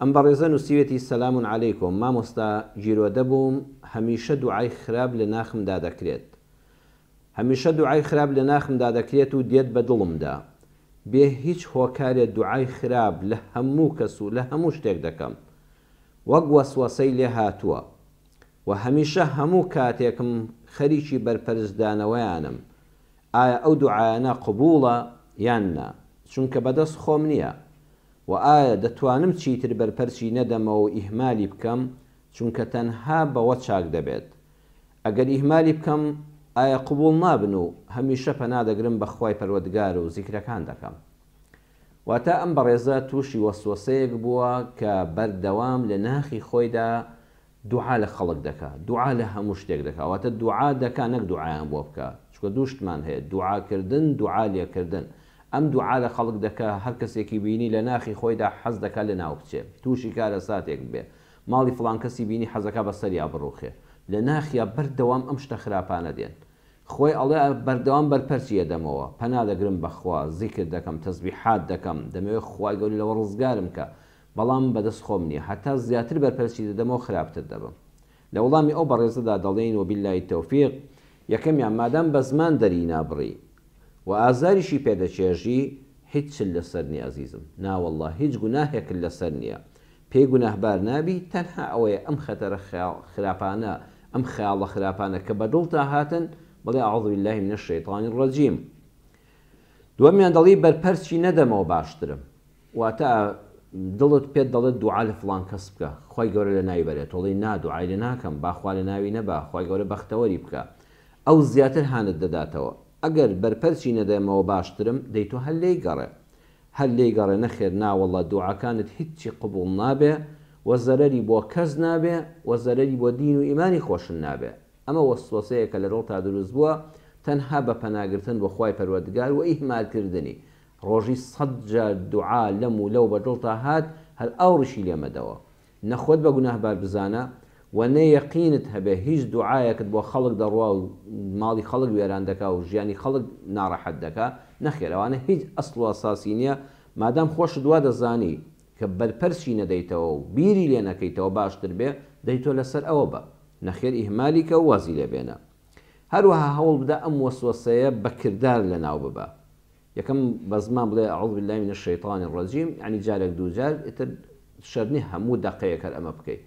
ئەم بەڕێزە نوسیوێتی سلام علیکم مامۆستا گیرۆدە بووم هەمیشە دوعای خراپ لە ناخمدا دەکرێت هەمیشە دوعای خراپ لە ناخمدا دەکرێت و دێت بە دڵمدا بێ هیچ هۆکارێ دوعای خراپ لە هەموو کەس و لە هەموو شتێک دەکەم وەک وەسوەسەی لێ هاتووە و هەمیشە هەموو کاتێکم خەریکی بەرپەرچدانەوەیانم ئایا ئەو دوعایانە قبوڵە یان نا چونکە بەدەست خۆم نیە وە ئایا دەتوانم چیتر بەرپەرچی نەدەمەوە و ئیهمالی بکەم چونکە تەنها بەوە چاک دەبێت ئەگەر ئیهمالی بکەم ئایا قبوڵ نابن و هەمیشە پەنا دەگرم بە خوای پەروەدگار و زیکرەکان دەکەم واتە ئەم بەڕێزە توشی وەسوەسەیەک بووە کە بەردەوام لە ناخی خۆیدا دوعا لە خەڵک دەکا دوعا لە هەموو شتێک دەکا واتە دوعا دەکا نەک دوعایان بۆ بکا چونکە دوو شتمان هەیە دوعا کردن دوعا لێ کردن ئەم دوعا لە خەڵک دەکا هەر کەسێکی بینی لە ناخی خۆیدا حەز دەکا لە ناو بچێ تووشی کارەساتێک بێ ماڵی فڵان کەسی بینی حەزەکا بە سەریا بڕوخێ لە ناخیا بەردەوام ئەم شتە خراپانە دێن خۆی ئەڵێ بەردەوام بەرپەرچی ئەدەمەوە پەنا دەگرم بە خوا زیکر دەکەم تەزبیحات دەکەم دەمەوێ خوای گەورە لەوە ڕزگارم کا بەڵام بەدەست خۆم نیە هەتا زیاتر بەرپەرچی دەدەمەوە خراپتر دەبم. لە وەڵامی ئەو بەڕێزەدا دەڵێین وباللە التوفیق، یەکەمیان مادام بە زمان دەری نابڕی و ئازاریشی پێ دەچێژی هیچت لەسەر نیە ئەزیزم ناوەڵڵا هیچ گوناهێکت لەسەر نیە پێی گوناهبار نابی تەنها ئەوەیە ئەم خەتەرە خراپانە ئەم خەیاڵە خراپانە کە بە دڵتا هاتن بڵێ اعوذ باللە من الشیطان الرجیم دووەمیان دەڵێی بەرپەرچی نەدەمەوە باشترم واتە دڵت پێت دەڵێت دوعا لە فڵان کەس بکە خوای گەورە لە ناوی بەرێت تۆ ڵێی نا دوعای لێ ناکەم با خوا لە ناوی نەبا خوای گەورە بەختەوەری بکا ئەو زیاتر هانت دەداتەوە ئەگەر بەرپەرچی نەدەمەوە باشترم دەی تۆ هەر لێی گەڕێ هەر لێی گەڕێ نەخێر ناوەڵا دوعاکانت هیچی قبوڵ نابێ و زەرەری بۆ کەس نابێ و زەرەری بۆ دین و ئیمانی خۆشت نابێ ئەمە وەسوەسەیەکە لە دڵتا دروست بووە تەنها بە پەناگرتن بۆ خوای پەروەردگار و ئیهمالکردنی ڕۆژی سەت جار دوعا لەم و لەو بە دڵتا هات هەر ئاوڕیشی لێ مەدەوە. نە خۆت بە گوناهبار بزانە و نە یەقینت هەبێ هیچ دوعایەکت بۆ خەڵک دەڕوا و ماڵی خەڵک وێران دەکا و ژیانی خەڵک ناڕەحەت دەکا، نەخێر ئەوانە هیچ ئەسڵ و ئەساسی نیە، مادام خۆشت وا دەزانی کە بەرپەرچی نەدەیتەوە و بیری لێ نەکەیتەوە باشتر بێ، دەی تۆ لەسەر ئەوە بە. نەخێر ئیهمالی کە و وازی لێ بێنە. هەروەها هەوڵ بدە ئەم وەسوەسەیە بە کردار لەناو ببە. یەکەم بە زمان بڵێ اعوذ باللە من الشیطان الرجیم یانی جارێک دووجار ئیتر شەرت نیە هەموو دەقەیەک هەر ئەمە بکەی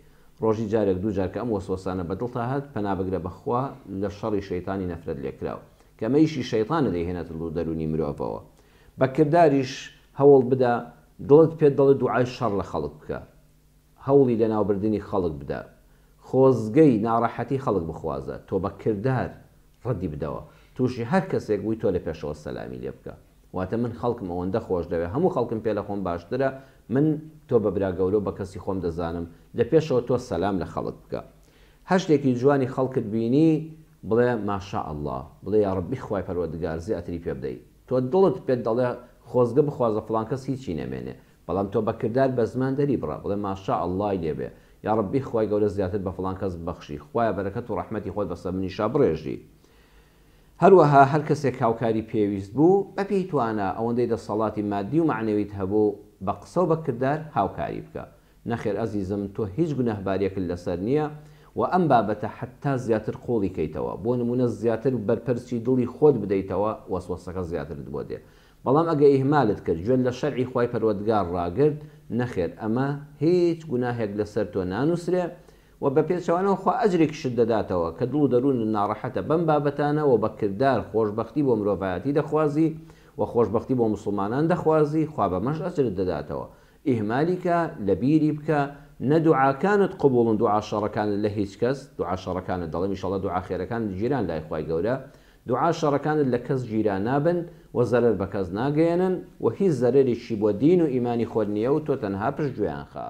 ڕۆژی جارێک دووجار کە ئەم وەسوەسانە بە دڵتا هات پەنا بگرە بە خوا لە شەڕی شەیتانی نەفرەت لێکراو کە ئەمە ئیشی شەیتانە دەیهێنێتە دڵ و دەروونی مرۆڤەوە بە کرداریش هەوڵ بدە دڵت پێت دەڵێ دوعای شەڕ لە خەڵک بکە هەوڵی لەناوبردنی خەڵک بدە، خۆزگەی ناڕەحەتی خەڵک بخوازە، تۆ بە کردار ڕەدی بدەوە، تووشی هەر کەسێک بووی تۆ لە پێشەوە سەلامی لێ بکە، واتە من خەڵکم ئەوەندە خۆش دەوێ، هەموو خەڵکم پێ لە خۆم باشترە، من تۆ بە برا گەورە و بە کەسی خۆم دەزانم، لە پێشەوە تۆ سەلام لە خەڵک بکە. هەر شتێکی جوانی خەڵکت بینی بڵێ ماشاء اللە، بڵێ یاڕەبی خوای پەروەردگار زیاتری پێ بدەی. تۆ دڵت پێت دەڵێ خۆزگە بخوازە فڵان کەس هیچی نەمێنێ، بەڵام تۆ بە کردار بە زمان دەری بڕە بڵێ ما شاء اللە ی لێ بێ یاڕەبی خوای گەورە زیاتر بە فڵان کەس ببەخشی خوایە بەرەکەت و ڕەحمەتی خۆت بەسەر منیشا بڕێژی هەروەها هەر کەسێک هاوکاری پێویست بوو بە پێی توانا ئەوەندەی دەسەڵاتی مادی و مەعنەویت هەبوو بە قسە و بە کردار هاوکاری بکە نەخێر ئەزیزم تۆ هیچ گوناهباریەکت لەسەر نیە و ئەم بابەتە حەتا زیاتر قوڵی کەیتەوە بۆ نمونە زیاتر بەرپەرچی دڵی خۆت بدەیتەوە وەسوەسەکە زیاترت بۆ دێ بەڵام ئەگە ئیهمالت کرد گوێت لە شەرعی خوای پەروەردگار ڕاگرت نەخێر ئەمە هیچ گوناهێک لەسەر تۆ نانوسرێ وە بە پێچەوانەوە خوا ئەجرێکیشت دەداتەوە کە دڵ و دەروونت ناڕەحەتە بەم بابەتانە وە بە کردار خۆشبەختی بۆ مرۆڤایەتی دەخوازی وە خۆشبەختی بۆ موسڵمانان دەخوازی خوا بەمەش ئەجرت دەداتەوە ئیهمالی کە لەبیری بکە نە دوعاکانت قبوڵن دوعا شەڕەکانت لە هیچ کەس دوعا شەڕەکانت دەڵێم ئیشەڵا دوعا خێرەکانت گیران لای خوای گەورە دوعا شەڕەکانت لە کەس گیرا نابن و زەرەر بە کەس ناگەیەنن و هیچ زەرەرێکیشی بۆ دین و ئیمانی خۆت نیە و تۆ تەنها پشت گوێیان خە.